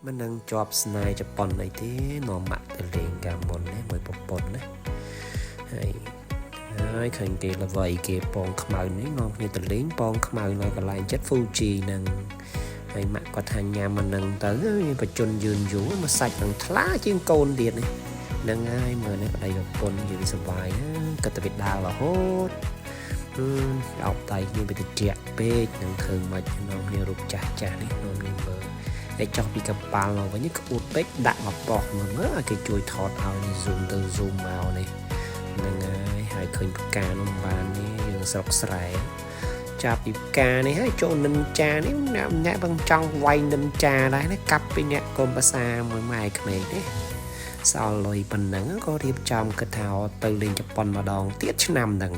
មិននឹងជាប់ស្នេហ៍ជប៉ុនអីទេនាំម៉ាក់ទៅលេងកាលមុនណាមួយប្រពន្ធណាហើយហើយឃើញគេល្វីគេពងខ្មៅនេះនាំគ្នាទៅលេងពងខ្មៅនៅកន្លែងចិត្ត Fuji ហ្នឹងហើយម៉ាក់គាត់ថាញ៉ាំអាហ្នឹងទៅបជនយឺនយូរមកសាច់នឹងថ្លាជាងកូនទៀតនេះហ្នឹងហើយមើលនេះប្តីប្រពន្ធនិយាយសុបាយគិតតែវាដើររហូតអឺអោបដៃគ្នាវាតិចពេកនឹងធ្វើមិននាំគ្នារូបចាស់ចាស់នេះនាំគ្នាមើល ហើយចុះពីកប៉ាល់មកវិញក្អួតពេកដាក់មកប៉ោះមើលមើលឲ្យគេជួយថតឲ្យនេះ zoom ទៅ zoom មកនេះហ្នឹងហើយហើយឃើញផ្កានោះបាននេះយើងស្រុកស្រែចាប់ពីផ្កានេះហើយចូលនិនចានេះអ្នកអ្នកបងចង់វាយនិនចាដែរណាកាប់ពីអ្នកកុំភាសាមួយម៉ែក្មេងនេះសល់លុយប៉ុណ្ណឹងក៏រៀបចំគិតថាទៅលេងជប៉ុនម្ដងទៀតឆ្នាំហ្នឹង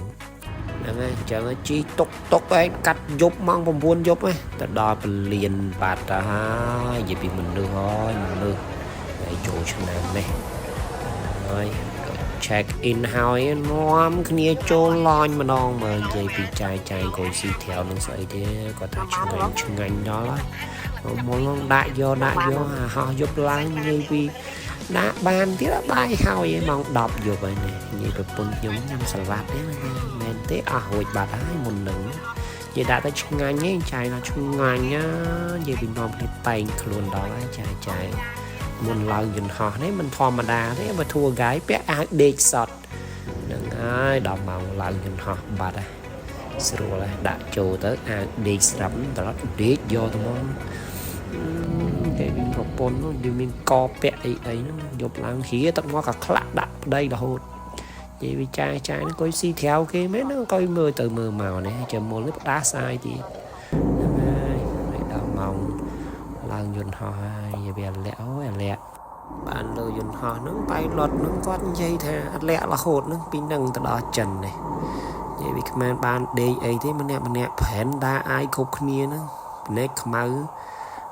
ហ្នឹងហើយអញ្ចឹងជីតុកតុកឯងកាត់យប់ម៉ោង9យប់ឯងទៅដល់ពលានបាត់ទៅហើយនិយាយពីមនុស្សហើយមនុស្សហើយចូលឆ្នាំនេះហើយក៏ check in ហើយនាំគ្នាចូល lounge ម្ដងមើលនិយាយពីចាយចាយកូនស៊ីត្រាវនឹងស្អីទេគាត់ថាឆ្ងាញ់ឆ្ងាញ់ដល់ហើយមុននឹងដាក់យកដាក់យកអាហោះយប់ឡើងនិយាយពីដាក់បានទៀតបាយហើយម៉ោង10យប់ហើយនេះនិយាយប្រពន្ធខ្ញុំញ៉ាំសាឡាត់ទេមែនទេអស់រួចបាត់ហើយមុននឹងនិយាយដាក់ទៅឆ្ងាញ់ឯងចាយថាឆ្ងាញ់ណានិយាយពីនាំគ្នាតែងខ្លួនដល់ហើយចាយចាយមុនឡើងយន្តហោះនេះមិនធម្មតាទេបើ tour guide ពាក់អាវដេកសតហ្នឹងហើយដល់ម៉ោងឡើងយន្តហោះបាត់ហើយស្រួលហើយដាក់ចូលទៅអាវដេកស្រាប់ត្រឡប់ដេកយកទៅមកគេមានប្រពន្ធនោះវាមានកពាក់អីអីហ្នឹងយប់ឡើងហៀទឹកមកក៏ខ្លាក់ដាក់ប្តីរហូតនិយាយវិចារចាយហ្នឹងអង្គុយស៊ីត្រាវគេមែនហ្នឹងអង្គុយមើលទៅមើលមកនេះចាំមុលនេះផ្ដាសាយទៀតហ្នឹងហើយហើយដល់ម៉ោងឡើងយន្តហោះហើយវាលាក់អូយលាក់បានលើយន្តហោះហ្នឹង pilot ហ្នឹងគាត់និយាយថាអត់លាក់រហូតហ្នឹងពីហ្នឹងទៅដល់ចិននេះនិយាយវាខ្មានបានដេកអីទេម្នាក់ម្នាក់ប្រែនដាអាយគ្រប់គ្នាហ្នឹងភ្នែកខ្មៅ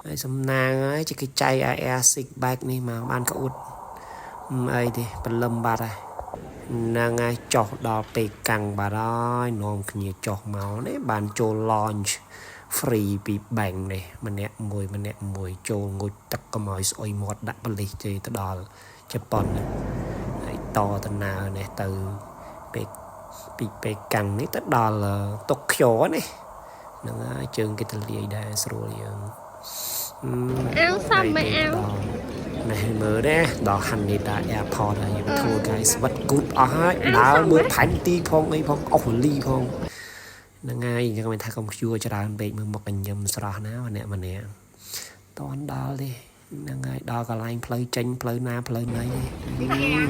ហើយសំណាងហើយជាគេចៃ Air Six Bag នេះមកបានក្អួតអីទេព្រលឹមបាត់ហើយហ្នឹងហើយចុះដល់ពេលកាំងបាត់ហើយនាំគ្នាចុះមកនេះបានចូល lounge free ពី bank នេះម្នាក់មួយម្នាក់មួយចូលងូតទឹកកុំឲ្យស្អុយមាត់ដាក់បលិសទេទៅដល់ជប៉ុនហើយតដំណើរនេះទៅពេលពីពេលកាំងនេះទៅដល់តុកខ្យនេះហ្នឹងហើយជើងគេទលាយដែរស្រួលយើង អាវសំមិនអាវ នេះមើលដែរដល់ Haneda Airport ហើយយើង tour guide ស្វិតគូតអស់ហើយដើរមើលផែនទីផងអីផងអស់វលីផងហ្នឹងហើយអញ្ចឹងមិនថាកុំខ្ជួរច្រើនពេកមើលមុខកញឹមស្រស់ណាម្នាក់ម្នាក់តន់ដល់ទេហ្នឹងហើយដល់កន្លែងផ្លូវចេញផ្លូវណាផ្លូវណី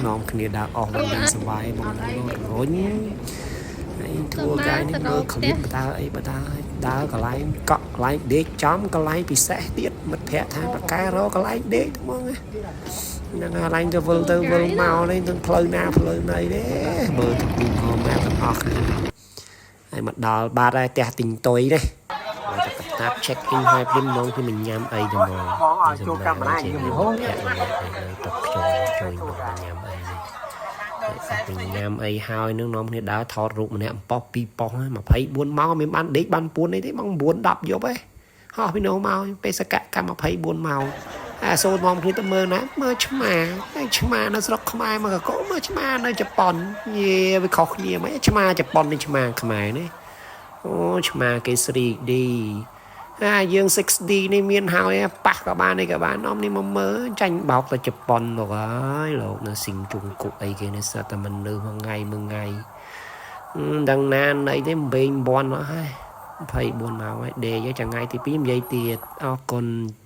នាំគ្នាដើរអស់វលីសវ៉ាយបងរុញហើយ tour guide នេះមើលឃ្លានបដើអីបដើដើរកន្លែងកក់កន្លែងដេកចំកន្លែងពិសេសទៀតមិត្តភ័ក្តិថាបកែរកកន្លែងដេកហ្មងហ្នឹងហើយកន្លែងទៅវិលទៅវិលមកនេះនឹងផ្លូវណាផ្លូវណីទេមើលទៅ Google Map ទាំងអស់គ្នាហើយមកដល់បាត់ហើយផ្ទះទិញតុយនេះហើយតែកតាប check in ហើយភ្លាមនងគឺមិនញ៉ាំអីទៅហ្មង បងឲ្យចូលកាមេរ៉ាខ្ញុំហង ភ័ក្តិម្នាក់នៅតុកខ្យងជួយនំមកញ៉ាំអីនេះហើយទៅញ៉ាំអីហើយនឹងនាំគ្នាដើរថតរូបម្នាក់ប៉ុស្ពីរប៉ុស្24ម៉ោងមានបានដេកបានពួនអីទេម៉ោង9 10យប់ឯងហោះពីនោះមកបេសកកម្ម24ម៉ោងអាសូននាំគ្នាទៅមើលណាមើលឆ្មាហើយឆ្មានៅស្រុកខ្មែរមកកកមើលឆ្មានៅជប៉ុនយេវាខុសគ្នាមិនឆ្មាជប៉ុននេះឆ្មាខ្មែរនេះអូឆ្មាគេ 3D អាយើង 6D នេះមានហើយប៉ះក៏បាននេះក៏បាននាំនេះមកមើលចាញ់បោកទៅជប៉ុនលោកហើយលោកនៅស៊ីងជុងគុកអីគេនេះសិតតែមនុស្សមួយថ្ងៃមួយថ្ងៃដឹងណាណីទេវែងបន់មកហើយ24ម៉ោងហើយដេកចង្ថ្ងៃទី2និយាយទៀតអរគុណ។